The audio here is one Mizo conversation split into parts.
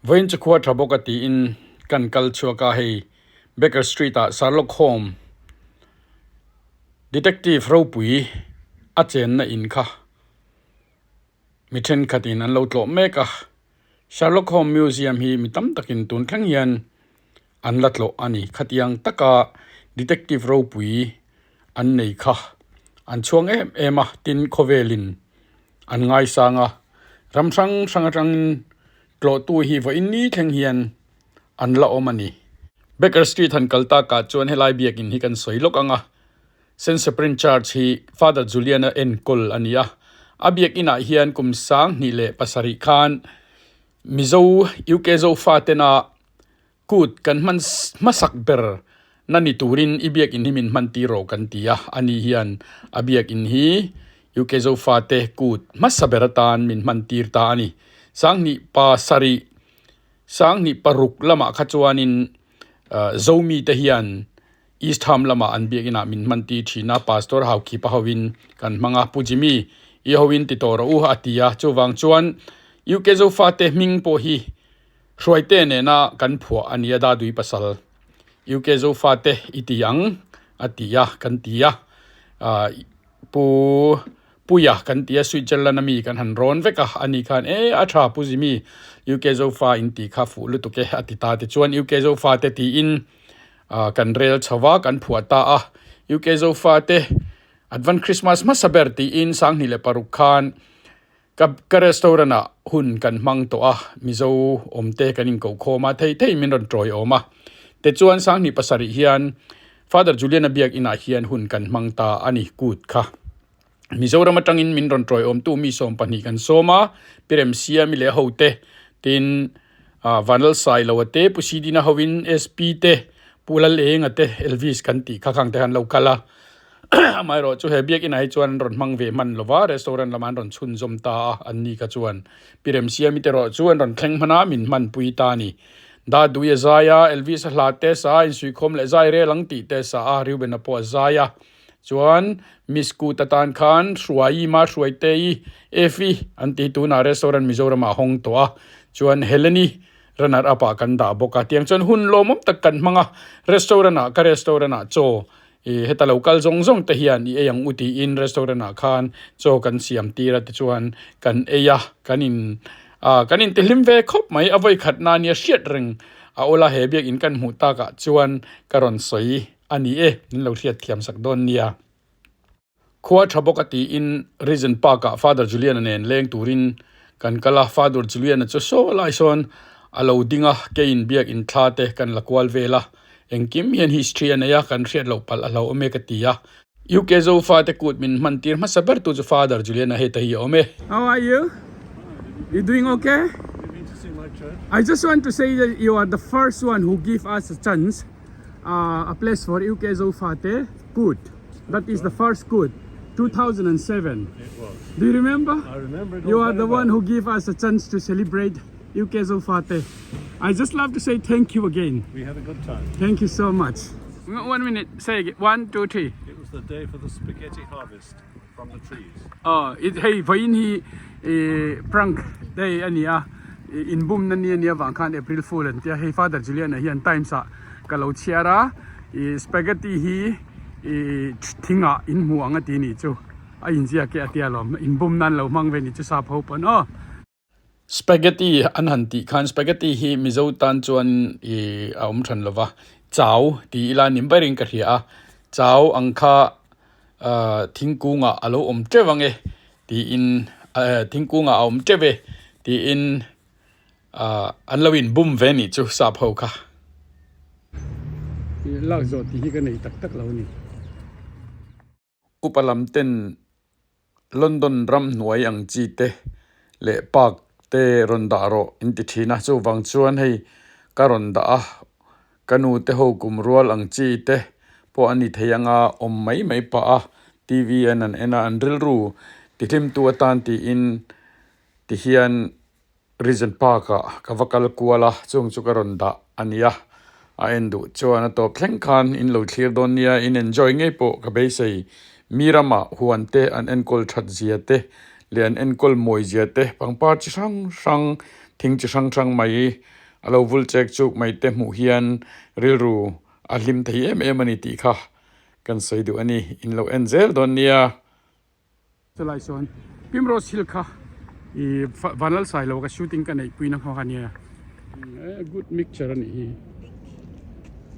Vawiin chu khua tha bawk a tiin kan kal chhuak a, hei Baker Street ah Sherlock Holmes detective ropui a chenna in kha mi thenkhat in an lo tlawh mek a, Sherlock Holmes museum hi mi tam takin tun thleng hian an la tlawh a ni. Khatiang taka detective ropui an nei kha an chhuang em em a, tin khawvelin an ngaisang a, ram hrang hrang atangin tlawhtu hi vawiin ni thleng hian an la awm a ni. Baker Street han kal takah chuan helai biakin hi kan sawi lawk ang a, Saint Cyprian Church hi Father Julian-a enkawl a ni a, a biakinah hian kum 2007 khan Mizo UK Zofa tena Kut kan hman hmasak ber na ni turin i biakinn hi min hman tir rawh kan ti a, ani hian a biakinn hi UK Zofate kut hmasa ber atan min hman tir ta a ni. 2007, 2006 lamah kha chuanin Zomi te hian East Ham lamah an biakinah min hman tir thin a, Pastor Haukhipa hovin kan hmang a, Pu Jimmy i hovin ti tawh rawh u a ti a, chuvang chuan UK Zofate hming pawh hi Hruaite nena kan phuah a nia Dadui pasal UK Zofate i ti ang a ti a kan ti a Pu Puia kan ti a Switzerland a mi kan han rawn vek a ani khan e a tha Pu Zimi UK Zofa in tih kha fuh lutuk e a ti ta tichuan UK Zofate tiin kan rel chho va kan phuah ta a UK Zofate Advent Christmas hmasa ber tiin 2006 khan Ka ka restaurant ah hun kan hmang tawh a, Mizo awm te kan inkoh khawm a, thei thei min rawn tawi awm a. Tichuan 2007 hian Father Julian-a biak inah hian hun kan hmang ta a ni, kut kha. Mizoram atangin min rawn tawi awmtu mi 20 kan sawm a, Pi Remsiami leh ho te, tin Vanlalsailoa te, Pu Sidina hovin SP te, Pu Lalenga te, Elvis kan tih kha khang te khan lo kal a. Amaherawh chu he biakinah hi chuan an rawn hmang ve hman lo va, restaurant lamah an rawn chhunzawm ta a, an ni kha chuan Pi Remsiami te erawh chu an rawn thleng hman a, min hmanpui ta a ni. Dadui a zai a, Elvis a hla te sa a, insuihkhawm leh zai rel ang tih te sa a, Reuben-a pawh a zai a. Chuan Miss Kut atan khan Hruaii, Ma Hruaitei, Efi an ti tunah restaurant Mizoramah a hawng tawh a, chuan Heleni runner up ah kan dah bawk a. Tiang chuan hun lawmawm tak kan hmang a, restaurant ah ka restaurant ah chaw I heta lo kal zawng zawng te hian i ei ang u tiin restaurant ah khan chaw kan siam tir a tichuan kan ei a, kan in ah kan in tihlim ve khawp mai a vawi khat na nia hriat reng a awla he biakin kan hmuh tak ah chuan ka rawn sawi a ni e min lo hriat thiam sak dawn nia. Khua tha bawk a tiin Regent Park ah Father Julian-a nen leng turin kan kal a, Father Julian-a chu saw lai sawn a lo ding a, keiin biakin thla te kan la kual vel a, engkim hian history a nei a, kan hriat loh palh a hlauhawm e ka ti a. UK Zofa te kut min hman tir hmasa ber tu chu Father Julian-a hei ta hi a awm e. How are you? You doing okay? I just want to say that you are the first one who give us a chance uh, a place for UK Zofate Kut. That is the first Kut, 2007. It was. Do you remember? I remember it all You are very the one well. who gave us a chance to celebrate UK Zofate. I just love to say thank you again. We had a good time. Thank you so much. One minute, say again. One, two, three. It was the day for the spaghetti harvest from the trees. Oh, it, hei vawiin hi eh, prank day a ni a in bum na ni a nia vang khan April Fool an tia hei Father Julian a hian Times ah ka lo chhiar a ih spaghetti hi ih thingah in hmu ang a ti nih chu a inziak e a tia lawm in bum nan lo hmang ve nih chu sap ho pawn aw. Spaghetti an han tih khan spaghetti hi Mizo tan chuan ih a awm than lova chau ti ila ni berin ka hria a chau ang kha ah thingkungah a lo awm teuh ang e tiin eh thingkungah a awm teuh e tiin ah an lo inbum ve nih chu sap ho kha. Lak zawh tih hi ka nei tak tak lo a ni. Upa lam ten London ramhnuai ang chi te leh park te rawn dah rawh in ti thin a, chuvang chuan hei ka rawn dah a, ka nu te ho kum rual ang chi te pawh a ni thei anga awm mai mai pah a, TV an an en a, an rilru tihlimtu atan tiin tihian Regent Park ah ka va kal kual a, chung chu ka rawn dah a nia. A en duh chuan a tawp thleng khan in lo thlir dawn nia, in enjoy ngei pawh ka beisei. Mi ramah huan te an enkawl that zia te leh an enkawl mawi zia te, pangpar chi hrang hrang Thing chi hrang hrang mai a lo vul chek chuk mai te hmuh hian rilru a hlim thei em em a ni tih kha kan sawi duh a ni. In lo en zel dawn nia. Chulai sawn Primrose Hill kha ih Vanlalsai lo ka shooting ka neih puina kha ania good mixture a nih hi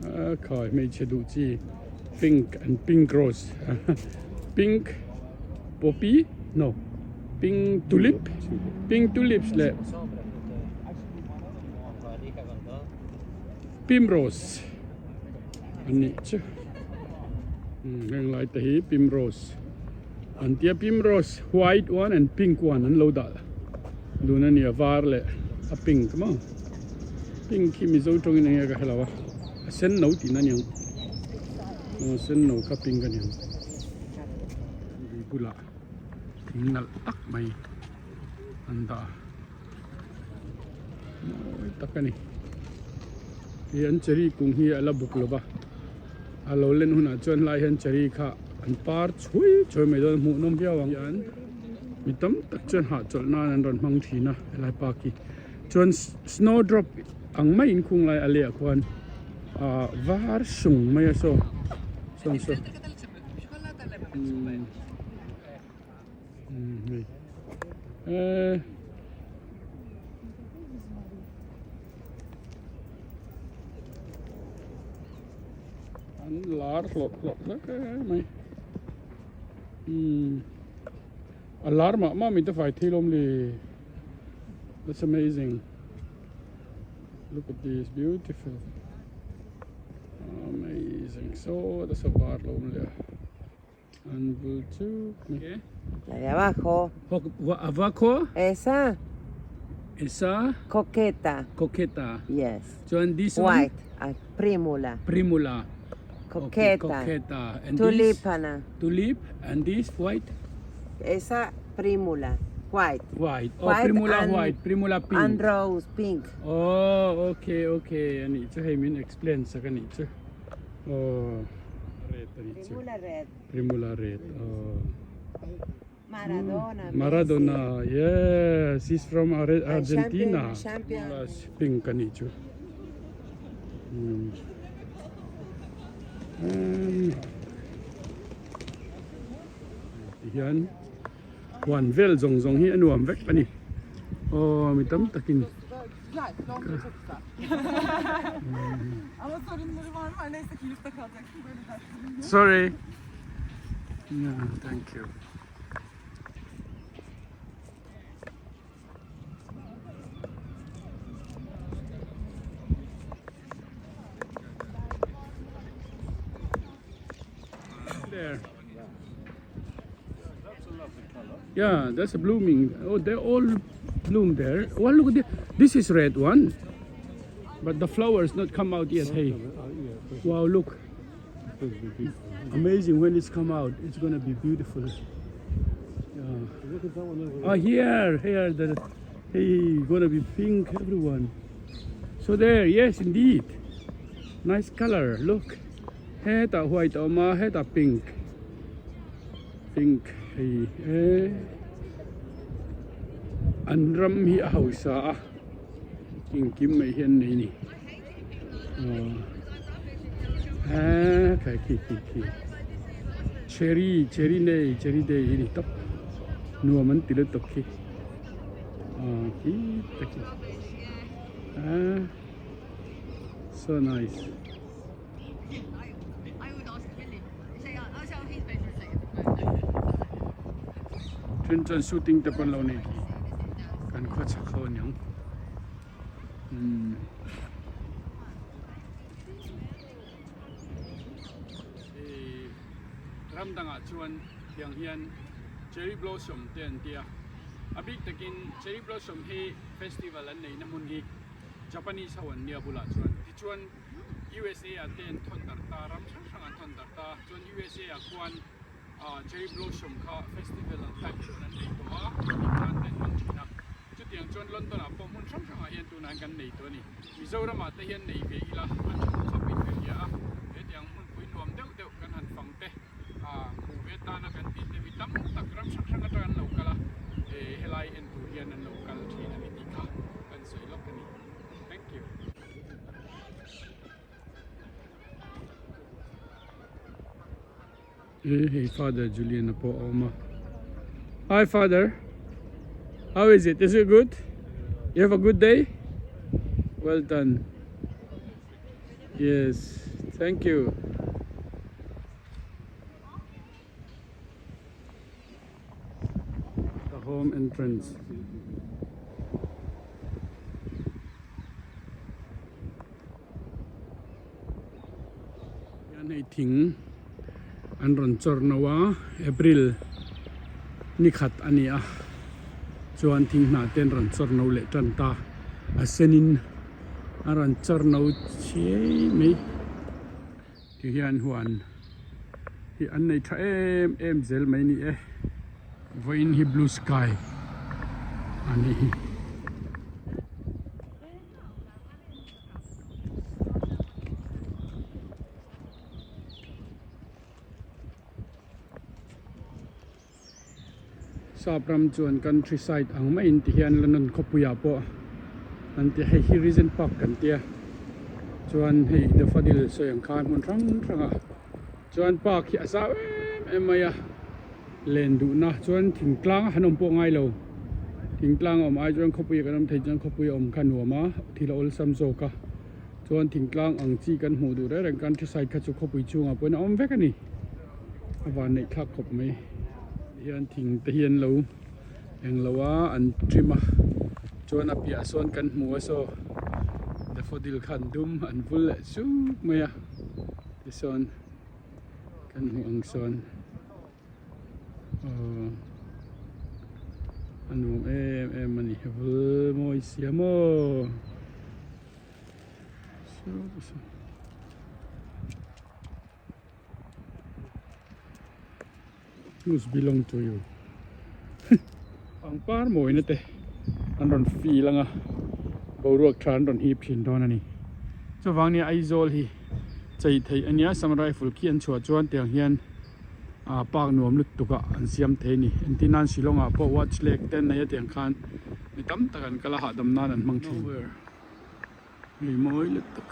a khai hmeichhe duh chi pink and pink rose pink poppy no pink tulip pink tulips leh primrose a nih chu heng lai te hi primrose. An tia primrose white one and pink one an lo dah dun a ni a var leh a pink maw pink hi mizo tawngin eng nge ka hrelo a a sen no tihna a niang aw sen no kha pink a niang lui bulah thing nalh tak mai an dah a mawi tak a ni ih an cherry kung hi a la buk lo va a lo len hunah chuan helai hian cherry kha an par chhui chhui mai dawn a hmuh nawm viau ang hian mi tam tak chuan hahchawlh nan an rawn hmang thin a helai park hi chuan snow drop ang maiin khung lai a leh ah khuan ah var sung mai a saw sawn saw umm. An lar hlawrh hlawrh hle mai umm a lar mah mah min te fai thei lawm le that's amazing look at this beautiful amazing so that's a var lawm le a. An bul chuk mai. La de abajo. Abajo. Esa. Esa. Coqueta. Coqueta. Yes. Chuan this one. White. A primula. Primula. Coqueta. Coqueta. And Tulipana. This, tulip. And this white. Esa primula. White. White. Oh, White primula and- white. Primula pink. And rose pink. Oh, okay, okay. Ani chu hei min explain sak ani chu. Oh, red ani chu. Primula red. Primula red. Oh. Maradona. Maradona, yes, he's from Argentina. Champion, champion. Pink ani chu. Hmm. Um, hian huan vel zawng zawng hi a nuam vek a ni. Aw mi tam takin Güzel, Londra çok güzel. Ama sorunları var mı? Neyse ki yurtta kalacaksın böyle dersin. Sorry. Yeah, thank you. There. Yeah, that's a blooming. Oh, they all bloom there. Well, look at this. This is red one. But the flowers not come out yet. Hey. Wow, look. Amazing when it's come out. It's gonna be beautiful. Yeah. Look at that one over Ah, here, here, the, hey, gonna be pink, everyone. So there, yes, indeed. Nice color, look. Hetah white a awm a, hetah pink. Pink hei e an ram hi a hausa a, engkim mai hi an nei ni. Aw he khai khi khi khi cherry cherry nei cherry day hi ni tawp nuam an ti lutuk khi aw khi te khi a so nice. Then chuan shooting te pawh an lo nei khi kan khaw chhak ho aniang umm hei ram dangah chuan tiang hian cherry blossom te an tia a bik takin cherry blossom hi festival an neihna hmun hi Japanese ho an nia bulah chuan tichuan. USA ah te an thawn darh ta, ram hrang hrang an thawn darh ta. Chuan USA ah khuan ah Cherry Blossom kha festival ang type chuan an nei tawh a, picnic nan te an hmang thin a. Chutiang chuan London ah pawh hmun hrang hrangah hian tunah hian kan nei tawh a ni. Mizoram ah te hian nei ve ila a thu khawp in ka hria a, hetiang hmunpui nuam deuh deuh kan han fang te ah hmuh ve tana kan tih te mi tam tak ram hrang hrang atang an lo kal a, helai en tur hian an lo kal thin a ni tih kha kan. sawi lawk a ni. Thank you. Hei Father Julian a pawh a awm a. Hi Father, how is it? Is it good? You have a good day? Well done. Yes, thank you. The home entrance. Hian hei thing an rawn chawr no a April ni khat a ni a chuan thing hnah te an rawn chawr no leh tan ta a sen in a rawn chawr no chiai mai ti hian huan hi an nei tha em em zel mai a ni e. Vawiin hi blue sky a ni. Sap ram chuan country side ang maiin ti hian London khawpuiah pawh an ti hei hi Regent Park kan tia chuan hei daffodil sawi ang khan hmun hrang hrangah chuan park hi a zau em em mai a len duhna chuan thingtlang a han awm pawh ngai lo thingtlang a awm ai chuan khawpui ah kan awm thei chuan khawpui a awm kha nuam a thil a awlsam zawk a chuan thingtlang ang chi kan hmuh duh reng reng country side kha chu khawpui chhungah pawhin a awm vek a ni a van neih thlak khawp mai hian thing te hi an lo englo a an trim a chuan a piah sawn kan hmu a saw daffodil kha an dum an vul leh zuk mai a tisawn kan hmuh ang sawn aww a nuam em em a ni vul mawi sia maw Who's belong to you pangpar mawina te an rawn feel anga boruak tha an rawn hip thin dawn a ni chuvang nia Aizawl hi chei theih a nia Assam Rifle khi an chhuah chuan tiang hian ah park nuam lutuk ah an siam thei a ni entir nan Shillong ah pawh watch lake te an nei a tiang khan mi tam tak an kal a hahdam nan an hmang thin. Hei mawi lutuk.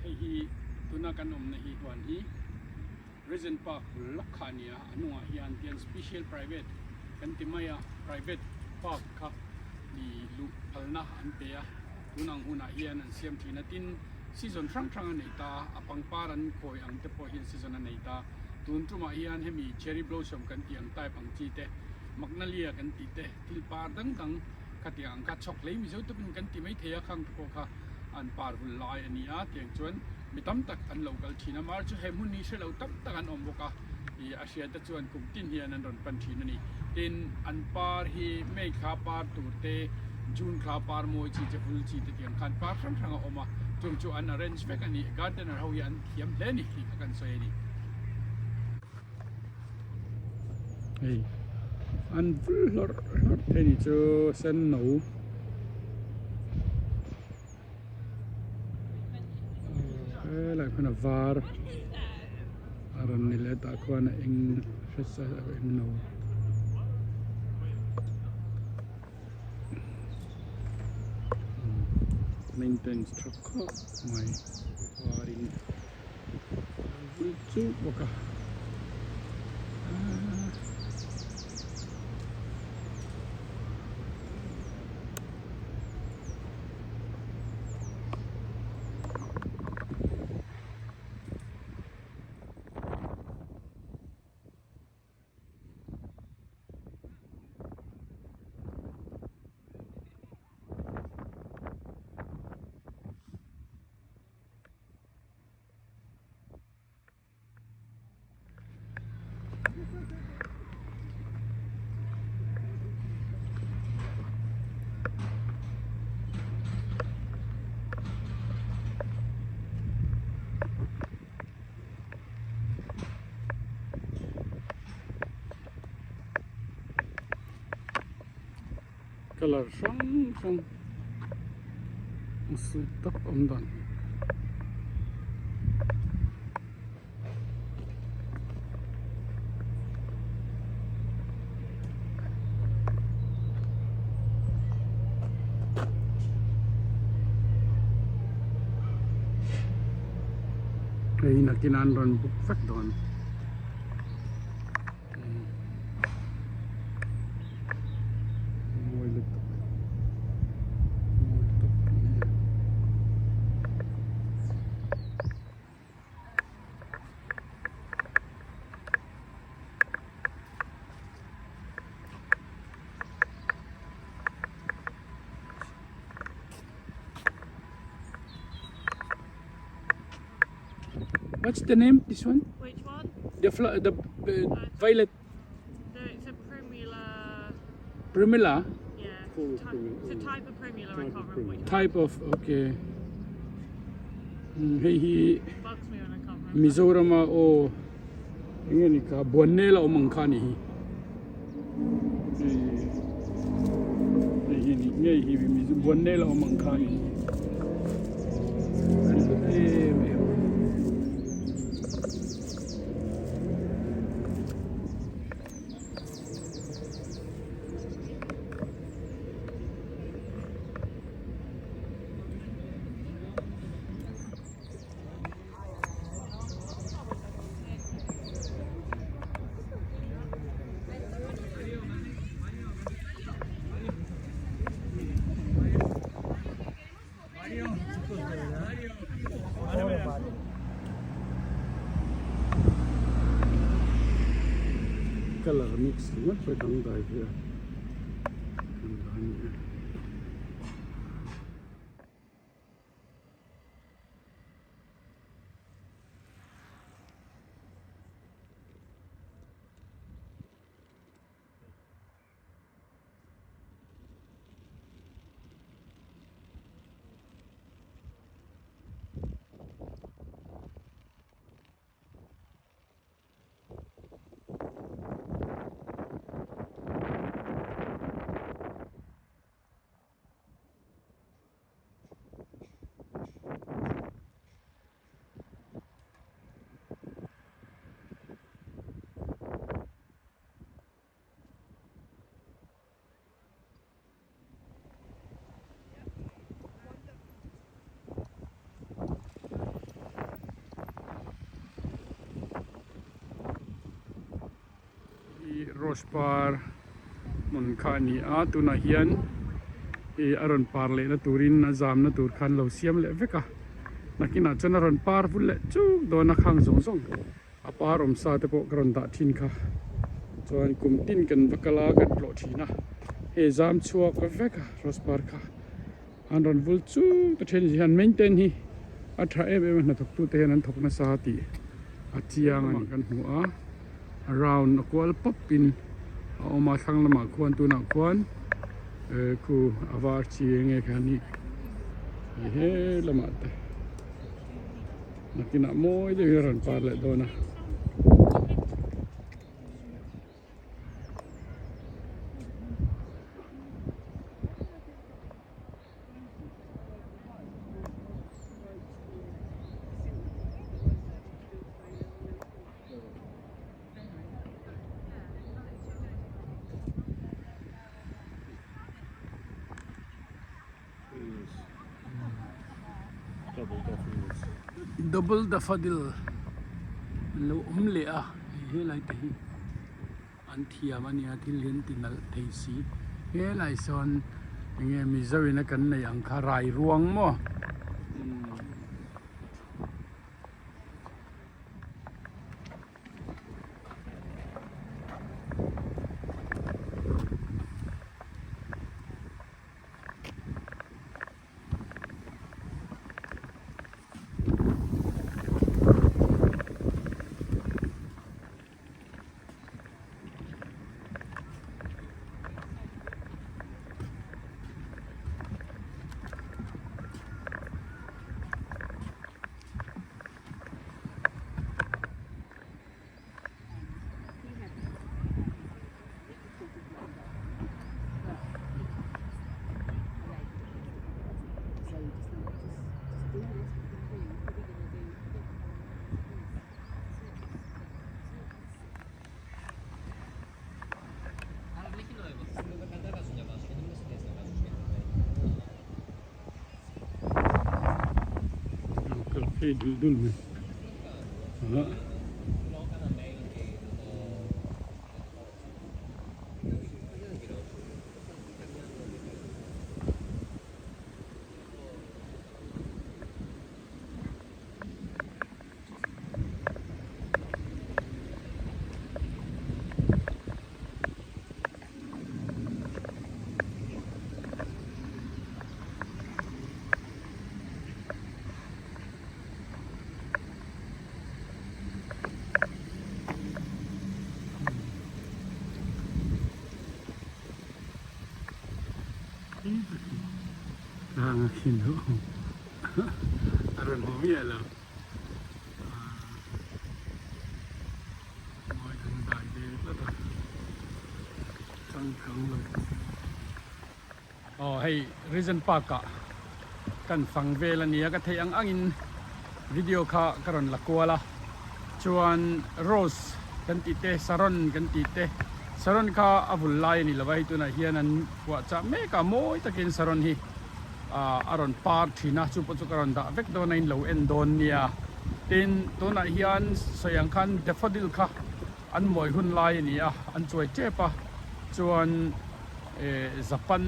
Hei hi tuna kan awmna hi huan hi Regent Park bul lawk kha a ni a, a hnungah hian tian special private kan ti mai a, private park kha i luh phalna an pe a, tun ang hunah hian an siam thin a, tin season hrang hrang a nei ta a, a pangpar an khawi ang te pawh hian season a nei ta. Tun tumah hian hemi cherry blossom kan tih ang type ang chi te, magnolia kan tih te, thil par dang dang kha tiang ang kha chhawk hlei Mizo tupin kan ti mai thei a, khang te pawh kha an par vul lai a ni a, tiang chuan mi tam tak an lo kal thin a, mar chu he hmun hi hre lo tam tak an awm bawk a, ih a hria te chuan kum tin hian an rawn pan thin a ni. Tin, an par hi May thla par tur te, June thla par mawi chi che vul chi te tiang khan par hrang hrang a awm a, chung chu an arrange vek a ni, gardener ho hi an thiam hle a ni tih kha kan sawi a ni. Hei an vul hlawrh hlawrh thei ni chu sen no. Helai khuan a var a rawn ni leh tah khuan a eng hre a eng no. Maintenance tha khawp mai varin a vul chuk bawk a. Colour hrang hrang a suit tak awm dan hi. Hei nakinah an rawn buk vek dawn. Mawi lutuk mawi tak a ni a. What's the name this one? Which one? The fl the uh, violet. The, it's a primula. Primula. Yeah. Ty it's a type of primula. I can't remember which. Type of okay. Hmm, hei hi Bugs me when I can't remember. Mizorama o enge ni kha Buannel a awm ang kha ni hi. Hei hi ni ngei hi Mizo Buannel a awm ang kha ni hi. An hlut em em. Colour mix ringawt pawh dangdai ve a. Hi rose par hmun kha a ni a tunah hian ih a rawn par lehna turin a zamna tur kha an lo siam leh vek a nakinah chuan a rawn par vul leh chuk dawn a khang zawng zawng a par awm sa te pawh ka rawn dah thin kha chuan kum tin kan va kal a kan tlawh thin a hei zam chhuak vek a rose par kha an rawn vul chuk ta then hian maintain hi a tha em em a hnathawk tute hian an thawk nasa tih a chiang a ni kan hmu a a round a kual pawp in a awm a thlang lamah khuan tunah khuan eh khu a var chi eng nge kha ni he lamah te nakinah mawi deuh hi a rawn par leh dawn a. Double daffodil an lo awm leh a hei helai te hi an thiam a nia thil hi an ti nalh thei si helai sawn enge mizo in a kan neih ang kha rai ruang maw umm. phei dul dul mai ah. Tlang a khin duh a rawn hmu miah lo mawi dang dai ve tlat a changkang lo aw hei Regent Park ah kan fang vel a nia ka theih ang angin video kha ka rawn la kual a chuan rose kan tih te saron kan tih te saron kha a vul lai a ni lo va hei tunah hian an puah chah mek a mawi takin saron hi ah a rawn par thin a chu pawh chu ka rawn dah vek dawn a in lo en dawn nia tin tunah hian sawi ang khan daffodil kha an mawi hun lai a ni a an chuai tep a chuan eh Japan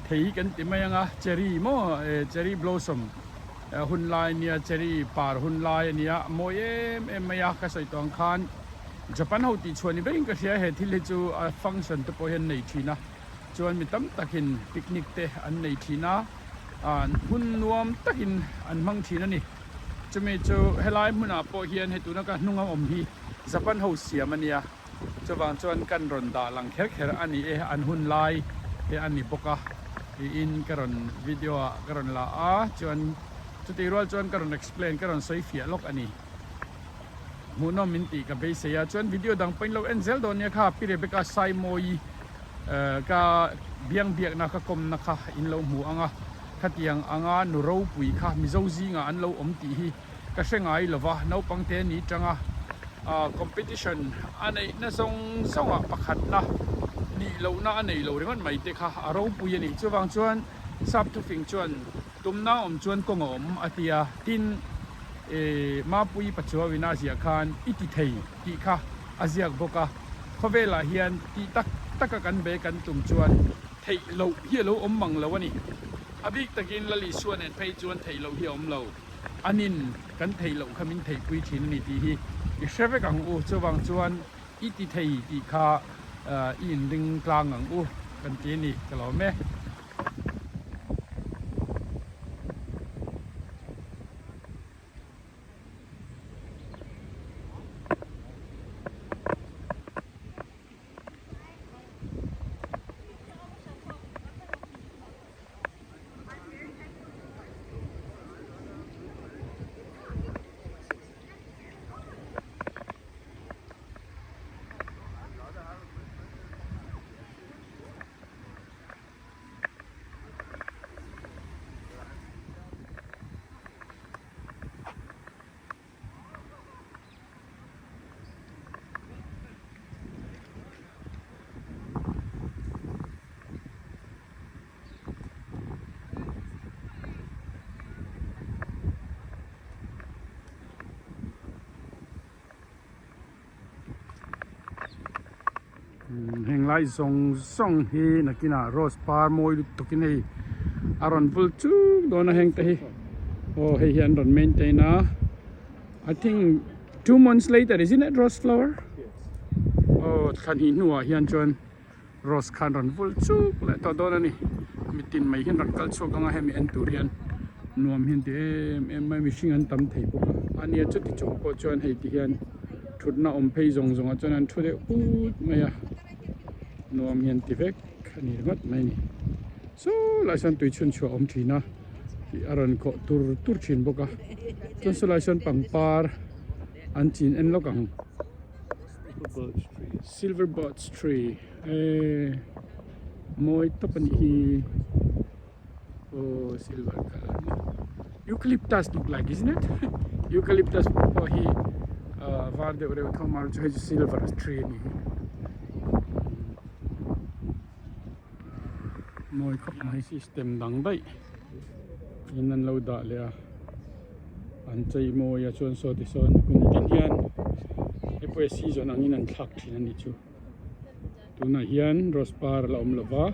thei kan ti mai ang a cherry maw eh cherry blossom hun lai a nia cherry par hun lai a nia a mawi em em mai a ka sawi tawh ang khan Japan ho tih chhuah ni berin ka hria he thil hi chu a function te pawh hian nei thin a chuan mi tam takin picnic te an nei thin a ah hun nuam takin an hmang thin a ni chumi chu helai hmunah pawh hian hei tuna ka hnunga awm hi Japan ho siam a nia chuvang chuan kan rawn dah lang kher kher a ni e an hun lai te a ni bawk a tiin ka rawn video ah ka rawn la a chuan chutih rual chuan ka rawn explain ka rawn sawi fiah lawk a ni. Hmuhnawm min tih ka beisei a, chuan video dang pawhin lo en zel dawn nia kha Pi Rebecca Saimawi ka biang biakna ka kawmna kha in lo hmu ang a, khatiang anga nu ropui kha Mizo zingah an lo awm tih hi ka hre ngai lo va, naupang te ni tanga competition a neihna zawng zawngah pakhatna nih lohna a nei lo ringawt mai te kha a ropui a ni. Chuvang chuan sap thufing chuan Tumna awm chuan kawng a awm a ti a, tin eh Mapuii Pachuauin a ziah khan i ti thei tih kha a ziak bawk a, khawvelah hian tih tak taka kan be kan tum chuan theih loh hi a lo awm mang lo a ni. A bik takin Lal Isua nen phei chuan theih loh hi a awm lo, anin kan theih loh kha min theihpui thin a ni tih hi i hre vek ang u, chuvang chuan i ti thei tih kha i inring tlang ang u kan ti a ni, ka lawm e. Heng lai zawng zawng hi nakinah rose par mawi lutuk in hei a rawn vul chuk dawn a heng te hi aw hei hi an rawn maintain a I think 2 months later isn't it rose flower aw thla hnih hnuah hian chuan rose khan rawn vul chuk leh tawh dawn a ni mitin mai hian rawn kal chhuak ang a hemi en tur hian nuam hi an ti em em mai mihring an tam thei bawk a ania chuti chung pawh chuan hei ti hian thutna awm phei zawng zawng ah chuan an thu deuh put mai a nuam hi an ti vek a ni ringawt mai a ni saw lai sawn tui chhun chhuah a awm thin a tih a rawn khawh tur tur thin bawk a chuan saw lai sawn pangpar an chin en lawk ang. Silver birch tree eh mawi tawp a nih hi aw silver colour maw eucalyptus look like isn't it eucalyptus pawh hi ah var deuh reuh tho mar chu hei chu silver tree a ni hi mawi khawp mai system dang daih in an lo dah leh a. An chei mawi a chuan saw tisawn kum tin hian hei pawh hi season angin an thlak thin a nih chu. Tunah hian rose par a la awm lova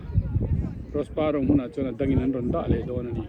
rose par awm hunah chuan a dangin an rawn dah leh dawn a ni.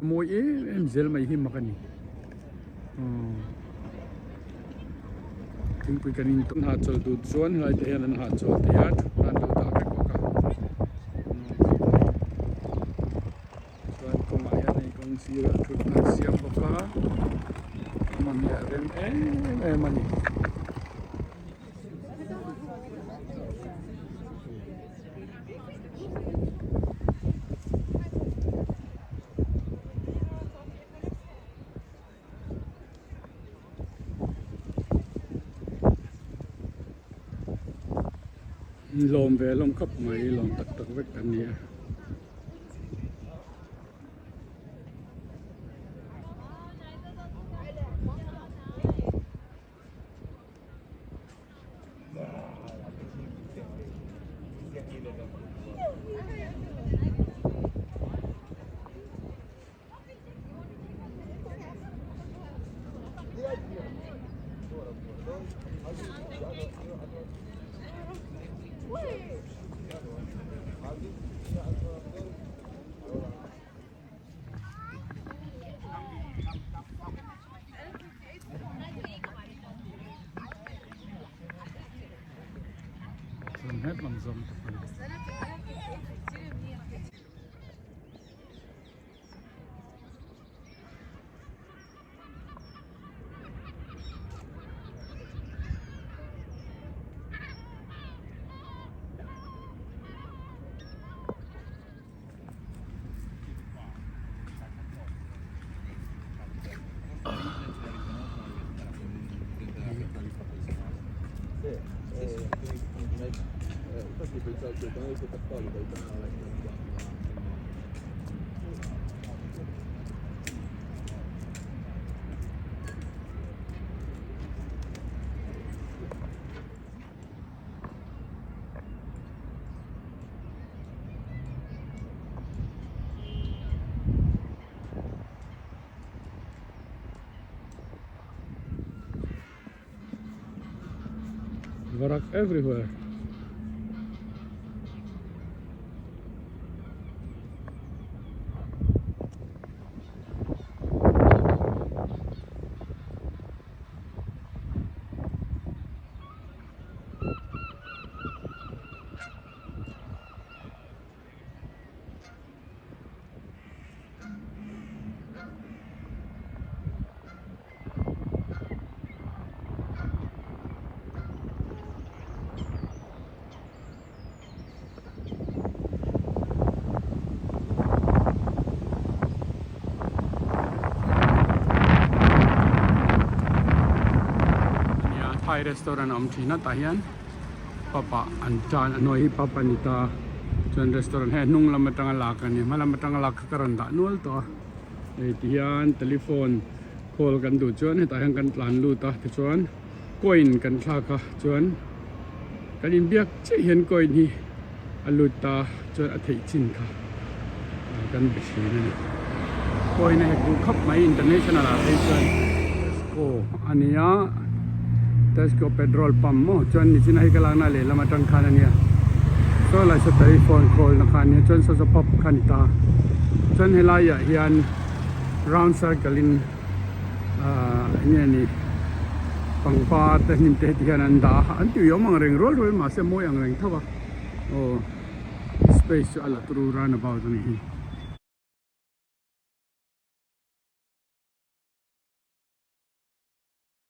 Mawi em em zel mai hi mak a ni thingpui kan in tawn hahchawl duh chuan helai te hian an hahchawl thei a thut nan lo dah vek bawk a Chuan kawngah hian hei kawng sirah thutna an siam bawk a hmun hi a rem em em a ni. Lawm ve hlawm khawp mai lawm tak tak vek an ni a. Varak everywhere. Nia Thai restaurant a awm thin a tah hian pub ah an tan a hnuai hi pub a ni ta chuan restaurant hei a hnung lam atanga lak a ni hma lam atanga lak kha ka rawn dah nual tawh a hei ti hian telephone call kan duh chuan hetah hian kan tlan lut a tichuan coin kan thlak a chuan kan inbiak chiah hian coin hi a lut ta chuan a theih chin kha. Kan be thin a ni. Pawhin a hek duh khawp mai international ah phei chuan Tesco a nia Tesco petrol pump maw chuan nichina hei ka lakna lehlam atang khan a nia saw lai saw telephone call na kha a nia chuan saw saw pub kha a ni ta chuan helai ah hian round circle in ahh enge ni pangpar te hnim te heti hian an dah a an tui awm ang reng rual rual mahse mawi ang reng tho a aw space chu a la turu round about a ni hi.